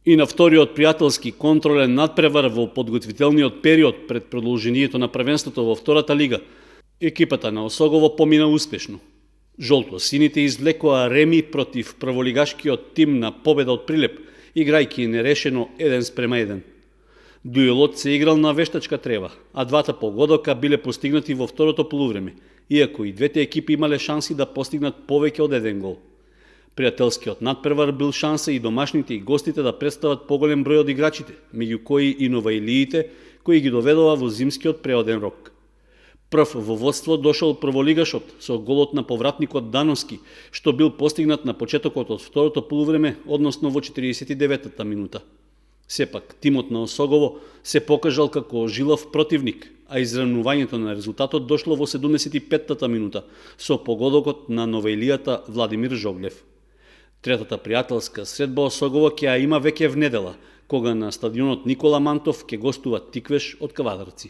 И на вториот пријателски контролен надпревар во подготвителниот период пред продолжението на првенството во втората лига, екипата на Осогово помина успешно. Жолто-сините извлекоа реми против прволигашкиот тим на победа од Прилеп, играјќи нерешено 1:1. Дуелот се играл на вештачка трева, а двата погодока биле постигнати во второто полувреме, иако и двете екипи имале шанси да постигнат повеќе од еден гол. Пријателскиот надпревар бил шанса и домашните и гостите да представат поголем број од играчите, меѓу кои и новоилиите, кои ги доведува во зимскиот преоден рок. Прв во водство дошол прволигашот со голот на повратникот Дановски, што бил постигнат на почетокот од второто полувреме, односно во 49-та минута. Сепак, тимот на Осогово се покажал како жилав противник, а изравнувањето на резултатот дошло во 75-та минута со погодокот на новоилијата Владимир Жоглев. Третата пријателска средба Осогово ќе ја има веќе внедела, кога на стадионот Никола Мантов ќе гостува Тиквеш од Кавадарци.